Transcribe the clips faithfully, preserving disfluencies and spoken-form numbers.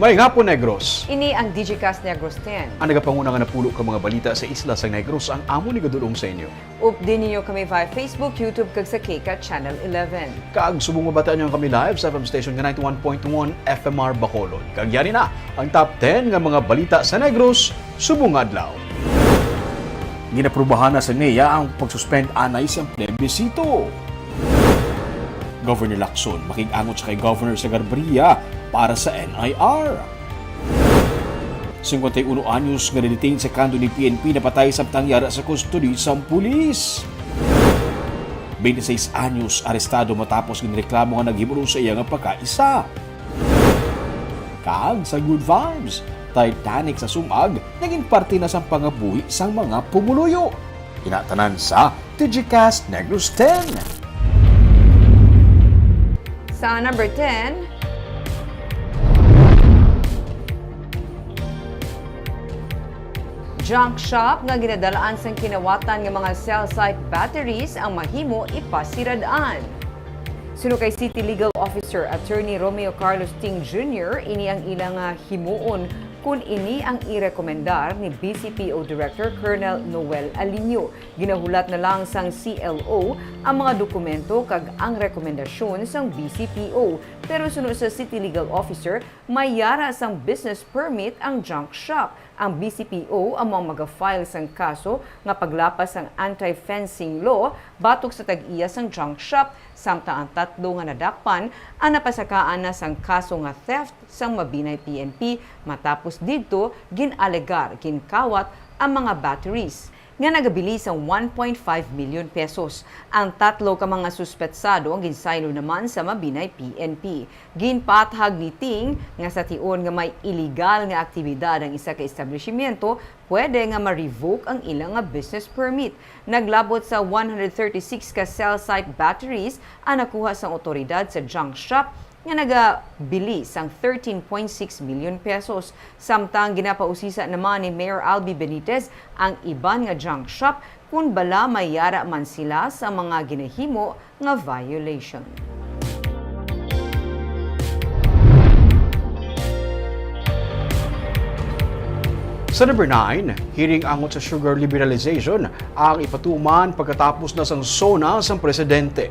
Maayong hapon, Negros. Ini ang Digicast Negros ten. Ang nagapanguna nga napulo ka mga balita sa isla sang Negros ang amon igadul-ong sa inyo. Updi ninyo kami via Facebook, YouTube, kag sa KCAT Channel eleven. Kag subong mabataan ninyo kami live sa F M station nga ninety-one point one F M R Bacolod. Kag yari na ang top ten nga mga balita sa Negros subong nga adlaw. Ginaprubahan na sa NEA ang pag-suspend anay sa plebisito. Governor Lacson makig-angot sa kay Governor Segarbarria para sa N I R. Singkwenta y uno anyos nga na-detain sa kando ni P N P napatay samtang yara sa kustodiya sang pulis. Twenty-six anyos arestado matapos ginreklamo nga naghimulo sa iya nga pagkaisa. Kag sa Good Vibes, Titanic sa sumag naging parte na sang pangabuhi sang mga pumuluyo. Ina tanan sa Digicast Negros ten. Sa number ten, junk shop nga ginadalaan sang kinawatan nga mga cell site batteries ang mahimo ipasirad-an. Suno kay City Legal Officer Attorney Romeo Carlos Ting Junior, ini ang ila nga himuon kon ini ang irekomendar ni B C P O Director Colonel Noel Alinio. Ginahulat na lang sang C L O ang mga dokumento kag ang rekomendasyon sang B C P O. Pero suno sa City Legal Officer, may yara sang business permit ang junk shop. Ang B C P O amo ang maga-file sang kaso nga paglapas sang anti-fencing law batok sa tag-iya sang junk shop, samtang ang tatlo nga nadakpan ang napasakaan na sang kaso nga theft sang Mabinay P N P. Matapos didto, gin-alegar ginkawat ang mga batteries nga nagabili sang one point five million pesos. Ang tatlo ka mga suspetsado ang ginsaylo naman sa Mabinay P N P. Ginpaathag ni Ting nga sa tion nga may iligal nga aktibidad ang isa ka establishimento, pwede nga ma-revoke ang ila nga business permit. Naglabot sa one hundred thirty-six ka cell site batteries ang nakuha sang awtoridad sa junk shop nga nagabili sang thirteen point six million pesos. Samtang ginapausisa naman ni Mayor Albee Benitez ang iban nga junk shop kon bala may yara man sila sa mga ginahimo nga violation. Sa number nine, hearing angot sa sugar liberalization ang ipatuman pagkatapos na sang SONA sang presidente.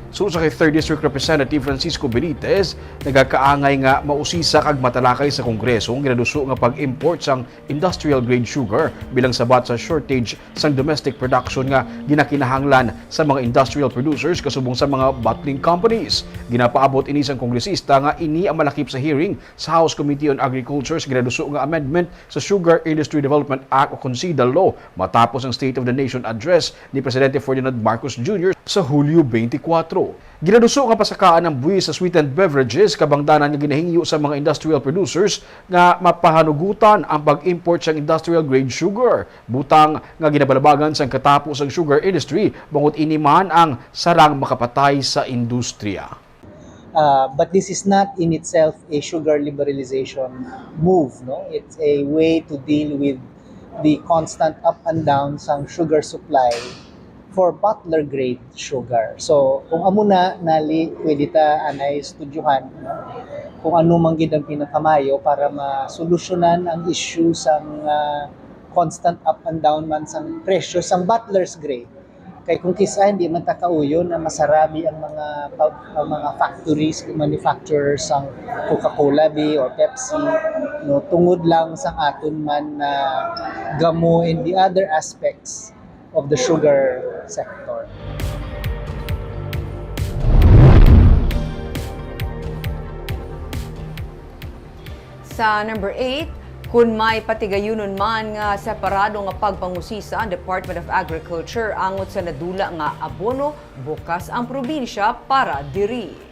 Suno sa kay Third District Representative Francisco Benitez, nagakaangay nga mausisa kag matalakay sa Kongreso ang ginaduso nga pag-import sang industrial grade sugar bilang sabat sa shortage sang domestic production nga ginakinahanglan sa mga industrial producers kasubong sa mga bottling companies. Ginapaabot ini sang kongresista nga ini ang malakip sa hearing sa House Committee on Agriculture sa ginaduso nga amendment sa Sugar Industry Development Act o kon SIDA Law matapos ang State of the Nation Address ni Presidente Ferdinand Marcos Junior sa Hulyo twenty-four. Ginaduso nga pasakaan ang buhis sa sweetened beverages kabangdanan nga ginahingyo sa mga industrial producers nga mapahanugutan ang pag-import sang industrial grade sugar, butang nga ginabalabagan sang katapo sang sugar industry, bangod ini man ang sarang makapatay sa industriya. Uh, but this is not in itself a sugar liberalization move, no? It's a way to deal with the constant up and down sang sugar supply for bottler grade sugar. So, kung amo na, nali, pwede ta anay studyohan, no? Kung ano man gid ang pinakamayo para masolusyonan ang issue sang ah, constant up and down man sang presyo sang bottler's grade. Kay kung kis-a, hindi man ta kauyon na masarami ang mga pa- ang mga factories, manufacturers sang Coca-Cola be or Pepsi, no, tungod lang sang aton man na gamo and the other aspects of the sugar sector. Sa number eight, kun may patigayunon man nga separado nga pagpangusisa ang Department of Agriculture angot sa nadula nga abono, bukas ang probinsya para diri.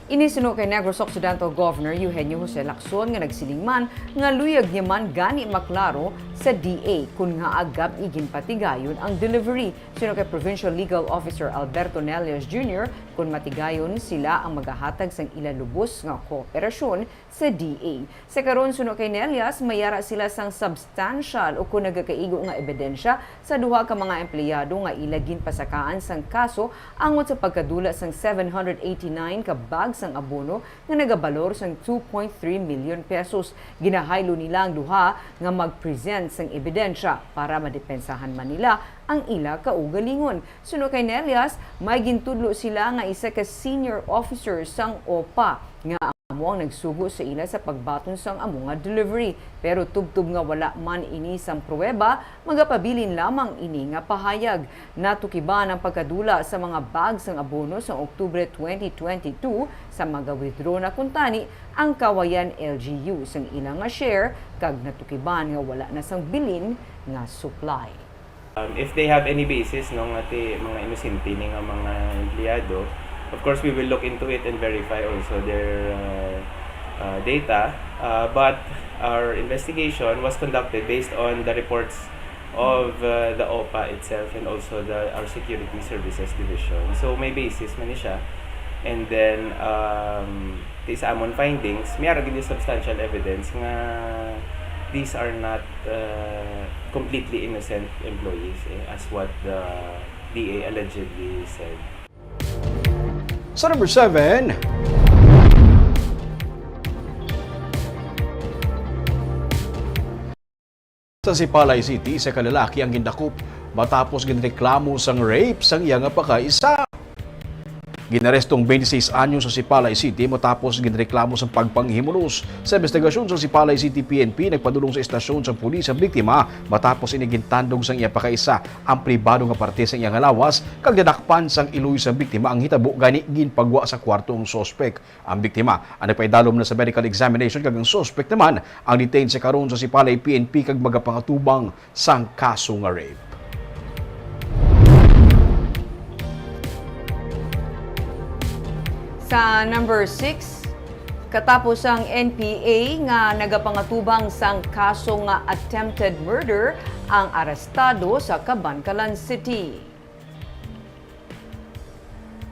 Ini suno kay Negros Occidental Governor Eugenio Jose Lacson nga nagsiling man nga luyag niya man gani maklaro sa D A kun ngaa gab-i ginpatigayon ang delivery. Suno kay Provincial Legal Officer Alberto Nelias Junior, kun matigayon, sila ang magahatag sang ila lubos nga kooperasyon sa D A. Sa karon, suno kay Nelias, may yara sila sang substantial o kon nagakaigo nga ebidensya sa duha ka mga empleyado nga ila ginpasakaan sang kaso angot sa pagkadula sang seven hundred eighty-nine ka bag sang abono nga nagabalor sang two point three million pesos. Ginahaylo nila ang duha nga mag-present sang ebidensya para madepensahan man nila ang ila kaugalingon. Suno kay Nelias, may gintudlo sila nga isa ka senior officer sang OPA nga amo ang nagsugo sa ila sa pagbaton sang amo nga delivery. Pero tubtob nga wala man ini sang pruweba, magapabilin lamang ini nga pahayag. Natukiban ang pagkadula sa mga bag sang abono sa Oktubre twenty twenty-two sa mga withdraw na kuntani ang Kawayan L G U sang ila nga share, kag natukiban nga wala na sang bilin nga supply. Um, if they have any basis, no, nga ti mga inosente ni nga mga empleyado, of course we will look into it and verify also their uh, uh, data. Uh, but our investigation was conducted based on the reports of uh, the OPA itself and also the our security services division. So may basis man ni siya. And then um, ti sa amon findings, may ara gid substantial evidence nga these are not uh, completely innocent employees eh, as what the D A allegedly said. Sa number seven, sa Sipalay City, isa ka lalaki ang gindakop matapos ginreklamo sang rape sang iya nga pakaisa. Ginaresto ang twenty-six anyos sa Sipalay City matapos ginreklamo sang pagpanghimulos. Sa investigasyon sa Sipalay City P N P, nagpadulong sa estasyon sang pulis ang biktima matapos ini gintandog sang iya pakaisa ang pribado nga parte sang iya nga lawas kag nadakpan sang iloy sang biktima. Ang hitabo gani ginpagwa sa kwarto ang suspek. Ang biktima ang nagpaidalom na sa medical examination kag ang suspek naman ang detained sa karon sa Sipalay P N P kag magapangatubang sang kaso nga rape. Sa number six, katapos ang N P A nga nagapangatubang sang kaso nga attempted murder ang arestado sa Kabankalan City.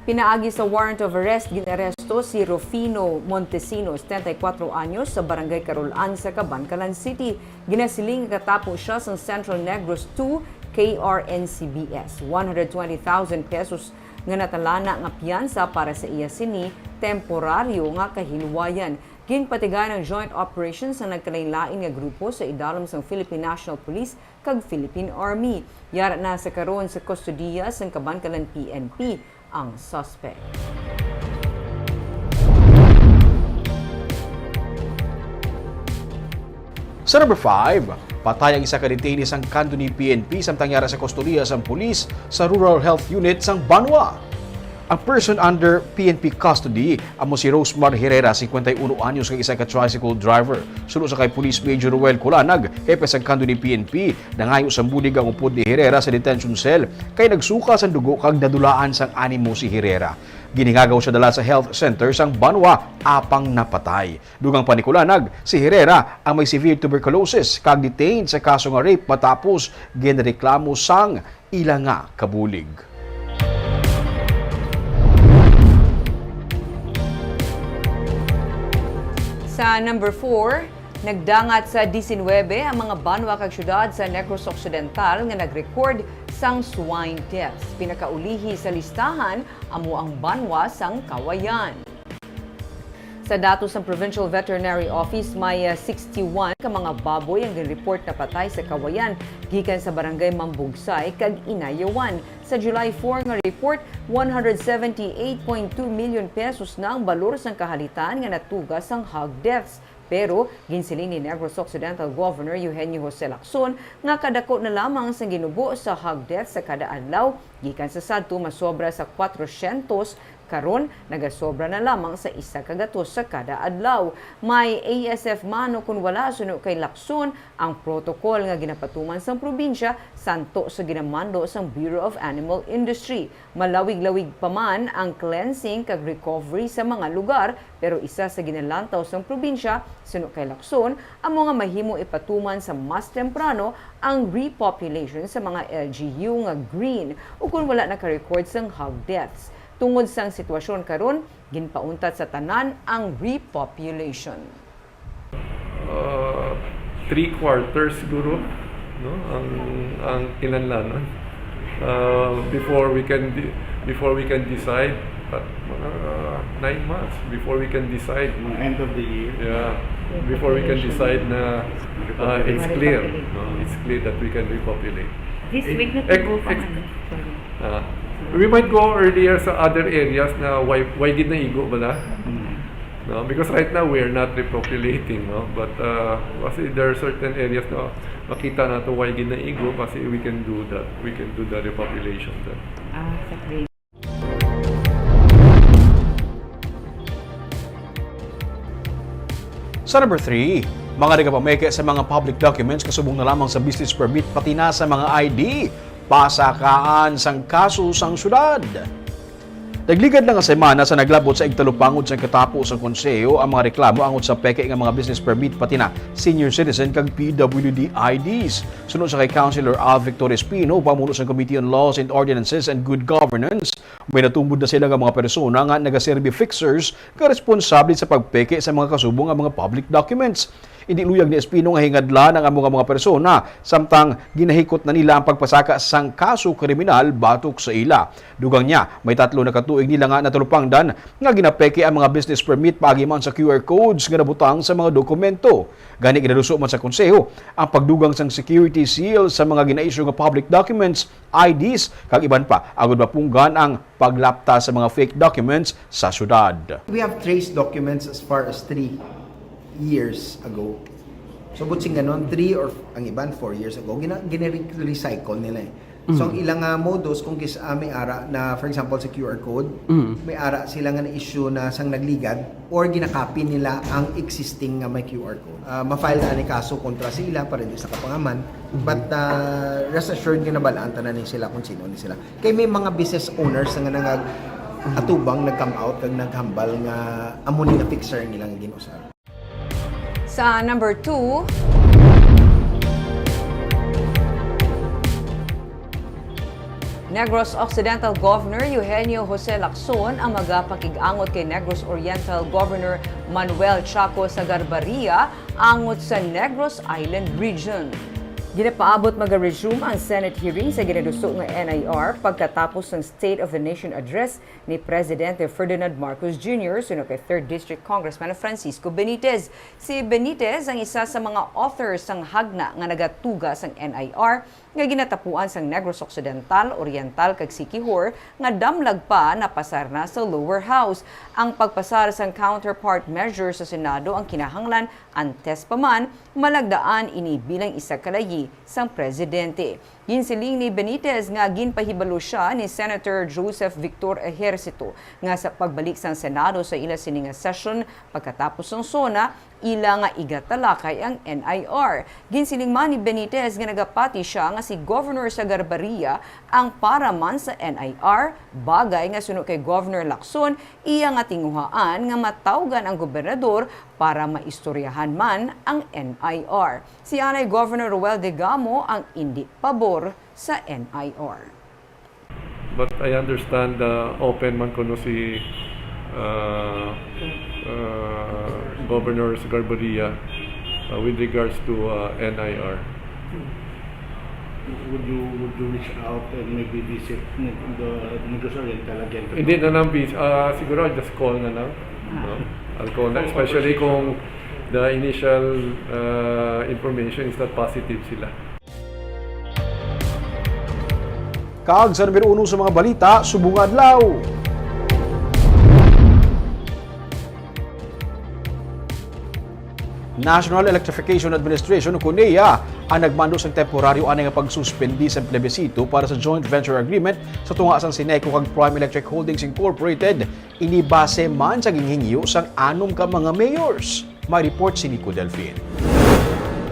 Pinaagi sa warrant of arrest, ginaresto si Rufino Montesino, setenta y cuatro anyos, sa Barangay Carol-an sa Kabankalan City. Ginasiling nga katapos siya sang Central Negros two K R N C B S, one hundred twenty thousand pesos nga natalana nga piyansa para sa iya sini temporaryo nga kahiluwayan. Ginpatigayon ang joint operation sang nagkalainlain nga grupo sa idalom sang Philippine National Police kag Philippine Army. Yara na sa karon sa kustodiya sang Kabankalan P N P ang suspect. Sa number five, patay ang isa ka detainee sang Candoni P N P samtang yara sa kustodiya sang pulis sa Rural Health Unit sang Banwa. Ang person under P N P custody amo si Rosemar Herrera, cincuenta y uno anyos, kag isa ka tricycle driver. Suno sa kay Police Major Ruel Colanag, hepe sang Candoni P N P, nangayo sang bulig ang upod ni Herrera sa detention cell kay nagsuka sang dugo kag nadulaan sang animo si Herrera. Ginhingagaw siya dala sa health center sang Banwa apang napatay. Dugang pa ni Colanag, si Herrera ang may severe tuberculosis kag detained sa kaso nga rape matapos ginreklamo sang ila nga kabulig. Sa number four, nagdangat sa disinwebe ang mga banwa kag syudad sa Negros Occidental nga nag-record sang swine deaths. Pinakaulihi sa listahan amo ang banwa sang Kawayan. Sa datos sang Provincial Veterinary Office, may, ah, sixty-one ka mga baboy ang ginreport na patay sa Kawayan gikan sa Barangay Mambugsay kag Inayawan. Sa July four nga report, one hundred seventy-eight point two million pesos na ang balor sang kahalitan nga natuga sang hog deaths. Pero ginsiling ni Negros Occidental Governor Eugenio Jose Lacson nga kadako na lamang sang ginubo sa hog death sa kada adlaw, gikan sa sadto masobra sa kwatrosyentos, karon nagasobra na lamang sa isa ka gatos sa kada adlaw. May A S F man o kon wala, suno kay Lacson, ang protocol nga ginapatuman sang probinsya santo sa ginamando sang Bureau of Animal Industry. Malawig-lawig pa man ang cleansing kag recovery sa mga lugar, pero isa sa ginalantaw sang probinsya, suno kay Lacson, amo nga mahimo ipatuman sa mas temprano ang repopulation sa mga L G U nga green, ukon wala naka-record sang hog deaths. Tungod sang sitwasyon karon, ginpauntat sa tanan ang repopulation. Uh, three quarters siguro, no, ang ang kinahanglanon, uh, before we can de- before we can decide, uh, Nine months before we can decide. Mga end of the year. Yeah, before we can decide na uh, it's clear. No? It's clear that we can repopulate. This week na Ek- tubo pa ek- man. Sorry. Uh, we might go earlier sa other areas na why why gid naigo bala. Mm. No, because right now we are not repopulating, no. But uh, kasi there are certain areas na makita nato why gid naigo, kasi we can do that. We can do the repopulation then. Ah, sa Queen. Sa number three, mga nagapameke sa mga public documents kasubong na lamang sa business permit pati na sa mga I D, pasakaan sang kaso sang syudad. Nagligad na nga semana sa naglabot sa igtalupangod sang katapo sang konseho ang mga reklamo angot sa peke nga mga business permit pati na senior citizen kag P W D I Ds. Suno sa kay Councilor Alvic Torres Pino, pamuno sang Committee on Laws and Ordinances and Good Governance, may natubod na sila nga mga persona nga nagaserbi fixers nga responsable sa pagpeke sa mga kasubong nga mga public documents. Indi luyag ni Espino nga hingadlan ang amo nga mga persona, samtang ginahikot na nila ang pagpasaka sang kaso kriminal batok sa ila. Dugang niya, may tatlo na ka tuig nila nga natalupangdan nga ginapeke ang mga business permit paagi man sa Q R codes nga nabutang sa mga dokumento. Gani, ginaduso man sa konseho ang pagdugang sang security seal sa mga gina-issue nga public documents, I Ds, kag iban pa, agud mapunggan ang paglapta sa mga fake documents sa syudad. We have traced documents as far as three years ago. So, butsing ganon, three or ang iban, four years ago, gina, gina-recycle nila eh. So, ang ilang nga modus, kung kis, ah, may ara na, for example, sa Q R code, may ara sila nga na-issue na sang nagligad or ginakopy nila ang existing nga may Q R code. Ah, ma-file na ni kaso kontra sa ila para di sa kapangaman. But ah, rest assured nga nabalaan tanan ni sila kung sino ni sila. Kay may mga business owners nga nangag atubang nag-come out kag naghambal nga amo ni na fixer ang ilang ginusar. Sa number two, Negros Occidental Governor Eugenio Jose Lacson ang magapakig-angot kay Negros Oriental Governor Manuel Chaco Sagarbarria angot sa Negros Island Region. Ginapaabot maga-resume ang Senate hearing sa ginaduso nga N I R pagkatapos sang State of the Nation Address ni Presidente Ferdinand Marcos Junior suno kay Third District Congressman Francisco Benitez. Si Benitez ang isa sa mga author sang hagna nga nagatuga sang N I R nga ginatapuan sang Negros Occidental, Oriental, kag Siquijor nga damlag pa napasar na sa lower house. Ang pagpasar sang counterpart measure sa Senado ang kinahanglan antes pa man malagdaan ini bilang isa ka layi sang presidente. Ginsiling ni Benitez nga ginpahibalo sia ni Senator Joseph Victor Ejercito nga sa pagbalik sang Senado sa ila sini nga session pagkatapos sang SONA, ila nga igatalakay ang N I R. Ginsiling man ni Benitez nga nagapati sia nga si Governor Sagarbarria ang para man sa N I R, bagay nga suno kay Governor Lacson, iya nga tinguhaan nga matawgan ang gobernador para maistoryahan man ang N I R. Si anay Governor Roel Degamo ang indi pabor sa N I R. But I understand uh, open man kuno si uh, uh, Governor Sagarbarria uh, with regards to uh, N I R. Would you would you reach out and maybe visit Neg- the Negros Oriental again? Hindi na lang, bis- uh, siguro I'll just call na lang. No? I'll call na, especially kung the initial uh, information is not positive sila. Kag sa numero uno sa mga balita, subong nga adlaw. National Electrification Administration o NEA ang nagmando sang temporaryo anay nga pagsuspindi sang plebisito para sa joint venture agreement sa tunga sang Ceneco kag Prime Electric Holdings Incorporated. Ini base man sa ginhingyo sang anom ka mga mayors. May report si Nico Delfin.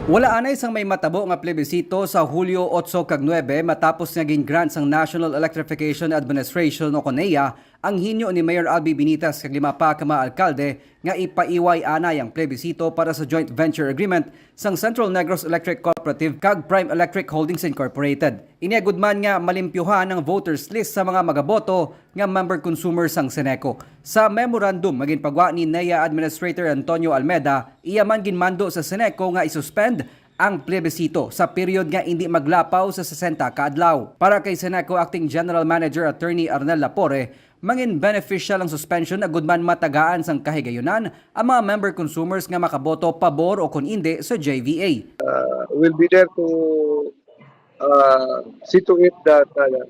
Wala anay sang may matabo nga plebisito sa Hulyo otso kag nuebe matapos nga gin-grant sang National Electrification Administration o NEA ang hinyo ni Mayor Albee Benitez kag lima pa ka mga alkalde nga ipaiway anay ang plebisito para sa joint venture agreement sang Central Negros Electric Cooperative kag Prime Electric Holdings Incorporated. Ini agud man nga malimpyuhan ang voters list sa mga magaboto nga member consumer sang Ceneco. Sa memorandum nga ginpagwa ni NEA Administrator Antonio Almeda, iya man ginmando sa Ceneco nga i-suspend ang plebisito sa period nga indi maglapaw sa sesenta ka adlaw. Para kay Seneco Acting General Manager Attorney Arnel Lapore, mangin beneficial ang suspension agud man matagaan sang kahigayunan ang mga member consumers nga makaboto pabor o kon indi sa J V A. Uh, we'll be there to uh, see to it that uh,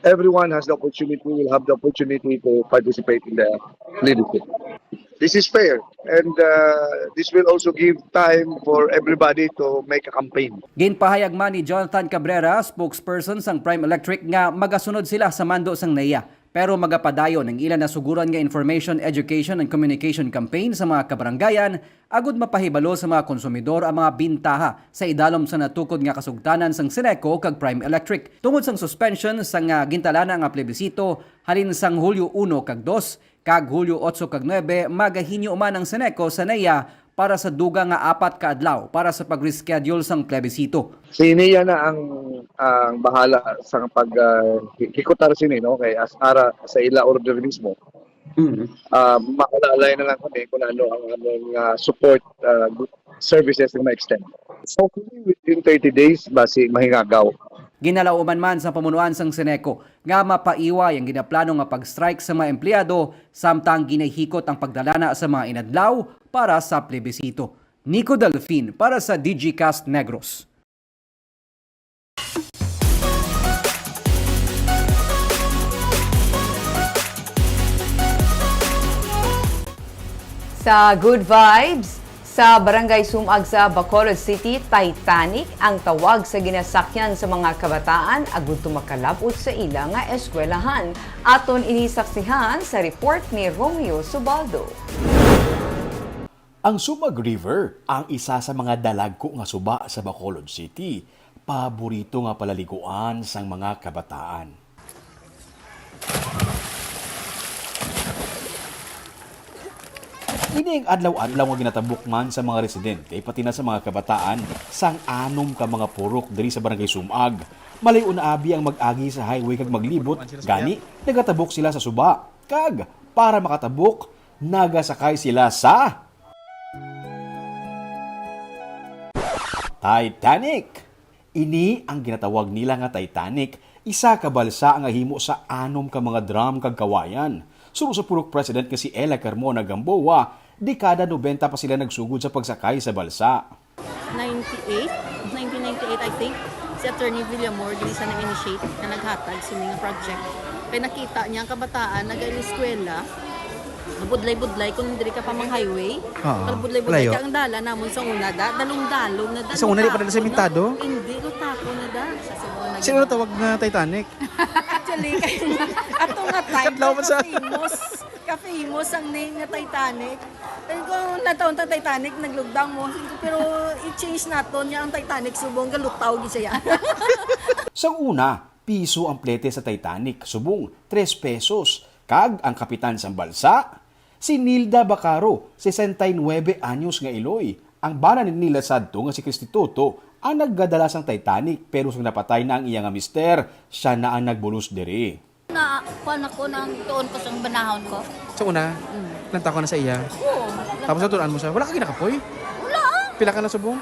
everyone has the opportunity, will have the opportunity to participate in the leadership. This is fair, and uh, this will also give time for everybody to make a campaign. Ginpahayag man ni Jonathan Cabrera, spokesperson sang Prime Electric, nga magasunod sila sa mando sang NEA, pero magapadayon ang ila nasuguran nga information, education, and communication campaign sa mga kabarangayan agud mapahibalo sa mga konsumidor ang mga bintaha sa idalom sa natukod nga kasugtanan sang Seneco kag Prime Electric tungod sang suspension sang, ah, gintalana nga plebisito halin sang Hulyo uno kag dos, kag Hulyo otso kag nuebe magahinyo man ang Seneco sa NEA para sa dugang nga apat ka adlaw para sa pag-reschedule sang plebisito. Si NEA na ang ang bahala sa pag ah, hi- hikutar sini, no, kay as ara sa ila order mismo, Mm. Ah, makaalay na lang kami kung ano ang among ah, support ah, services nga ma-extend. Hopefully within thirty days basi mahingagaw. Ginalauman man sa pamunuan sang Seneco nga mapaiway ang ginaplano nga pag-strike sa mga empleyado samtang ginahikot ang pagdalana sa mga inadlaw para sa plebisito. Nico Delfin para sa Digicast Negros. Sa Good Vibes, sa Barangay Sumag sa Bacolod City, Titanic ang tawag sa ginasakyan sa mga kabataan agud tumakalabot sa ila nga eskwelahan. Aton ini saksihan sa report ni Romeo Subaldo. Ang Sumag River ang isa sa mga dalagko nga suba sa Bacolod City, paborito nga palaliguan sang mga kabataan. Ini ang adlaw-adlaw nga ginatabok man sa mga residente pati na sa mga kabataan sang anom ka mga purok diri sa Barangay Sumag. Malayo na abi ang mag-agi sa highway kag maglibot, gani nagatabok sila sa suba. Kag para makatabok, nagasakay sila sa Titanic. Ini ang ginatawag nila nga Titanic, isa ka balsa nga himo sa anom ka mga drum kag kawayan. Suno sa purok president nga si Ella Carmona Gamboa, dekada nobenta pa sila nagsugod sa pagsakay sa balsa. ninety-eight, nineteen ninety-eight, I think, si Attorney Villamor dili sa nag-initiate na naghatag sa mga project. Kay nakita niya ang kabataan nag-eskwela, budlay-budlay kung diri ka pa mang highway. Oo. Budlay-budlay Layo. Kay ang dala namon sa una da, dalong-dalong na da. Sa una, di pa dala sementado? Hindi, lutako na da. Sa Cebu na Sino gina- tawag nga Titanic? Actually, kay ato nga time, Kadlaw man sa famous. Ka-famous ang name nga Titanic. Pero kung nataon ta Titanic, naglugdang mo. Pero i-change naton niya ang Titanic, subong galutaw gid siya. Sa una, piso ang plete sa Titanic, subong tres pesos. Kag ang kapitan sang balsa, si Nilda Bacaro, sesenta y nuebe anyos nga iloy. Ang bana ni Nilda sadto nga si Christy Toto ang nagdala sang Titanic, pero sang napatay na ang iya nga mister, siya na ang nagbulos diri. Na, kuan ako nang tuon ko sa banahon ko. Sa una, Mm. Nagtako na sa iya. Oo. Tapos natunan mo siya, wala ka ginakapoy? Wala. Pila ka na subong?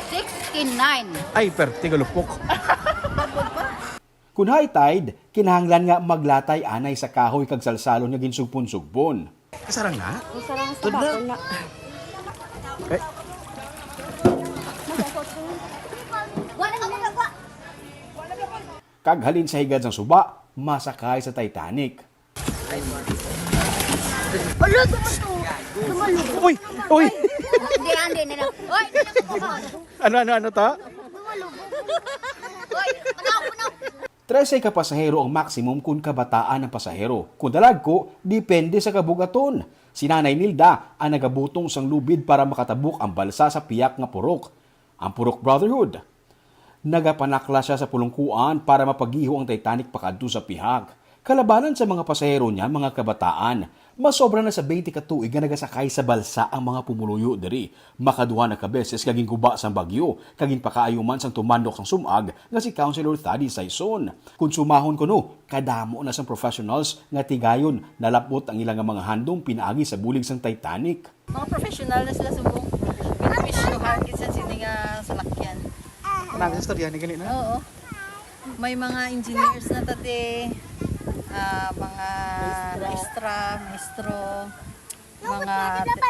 Sixty-nine. Ay, perte, galupok. Kun high tide, kinahanglan nga maglatay anay sa kahoy kag salsalon nga ginsugpon-sugpon. Kasarang na? Kasarang sa Tud na. Bakol na. Eh, Wala ka magagawa. Kag halin sa higad sang suba, masakay sa Titanic. Hala, gumato. Lumalubo. Uy! Uy! Hindi, hindi, hindi. Uy, ano, ano, ano ta? Lumalubo. Uy, ano, ano? Trese ka pasahero ang maximum kon kabataan ang pasahero. Kon dalagko, depende sa kabugaton. Si Nanay Nilda ang nagabutong sang lubid para makatabok ang balsa sa piyak nga purok. Ang Purok Brotherhood. Nagapanaklas siya sa pulungkuan para mapagiho ang Titanic pakadto sa pihak. Kalabanan sa mga pasahero niya, mga kabataan. Masobra na sa twenty ka tuig nga nagasakay sa balsa ang mga pumuluyo diri. Makaduha na ka beses nga ginguba sang bagyo, kag ginpakaayo man sang tumandok sang sumag nga si Councilor Thady Saison. Kon sumahon kuno, kadamo na sang professionals nga tigayon nalapot ang ila nga mga handom pinaagi sa bulig sang Titanic. Mga professional na sila subong. Benepisyohan gid sa sini nga Ang istorya ni ganina. Oo. May mga engineers na tati, ah, mga maestra, maestro, mga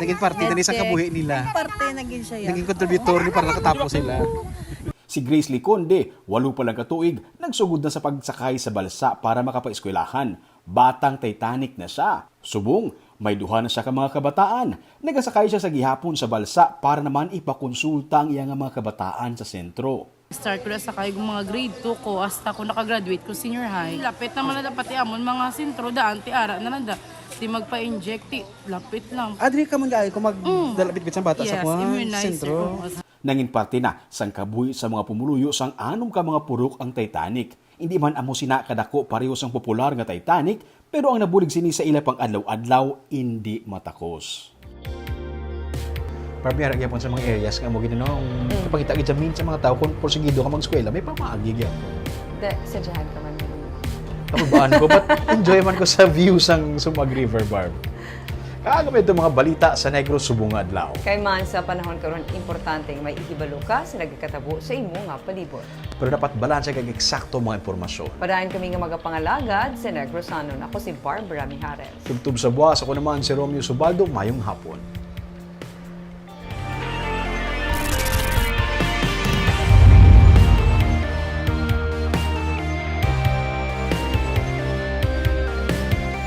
Naging parte na ni sa medtech. Kabuhi nila. Parte naging siya. Naging contributor ni para nakatapos sila. Si Grace Liconde, walu pa lang ka tuig, nagsugod na sa pagsakay sa balsa para makapaeskwelahan. Batang Titanic na siya. Subong, may duha na siya ka mga kabataan. Nagasakay siya sa gihapon sa balsa para naman ipakonsulta ang iya nga mga kabataan sa sentro. Start ko na sakay kung mga grade two ko hasta ko nakagraduate ko senior high. Lapit naman na dapat ti amon mga sentro daan ti ara na lang da. Ti magpa-inject ti lapit lang. Adri ka man daan kung magdalabitbit sang bata sa Yes, kuan, immunizer. sentro. Oo. Nangin parte na sang kabuhi sa mga pumuluyo sang anom ka mga purok ang Titanic. Hindi man amo sina kadako pareho sang popular nga Titanic, pero ang nabulig sini sa ila pang adlaw-adlaw indi matakos. Para biyara gyapon sa mga areas nga mo ginanong kapangita gid sa mga tao kung porsigido ka mag-eskwela, may pamaagi gyapon. Di, sadyahan ka man. Ako baan ko, but enjoy man ko sa view sang Sumag River, Barb. Kaaga may itong mga balita sa Negros subong nga adlaw. Kay man sa panahon karon, importante nga may ihibalo ka sa nagakatabo sa imo nga palibot. Pero dapat balanse kag eksakto mga impormasyon. Padayon kami nga magapangalagad sa Negrosanon. Ako si Barbara Mijares. Tubtob sa buwas, ako naman si Romeo Subaldo. Mayong hapon.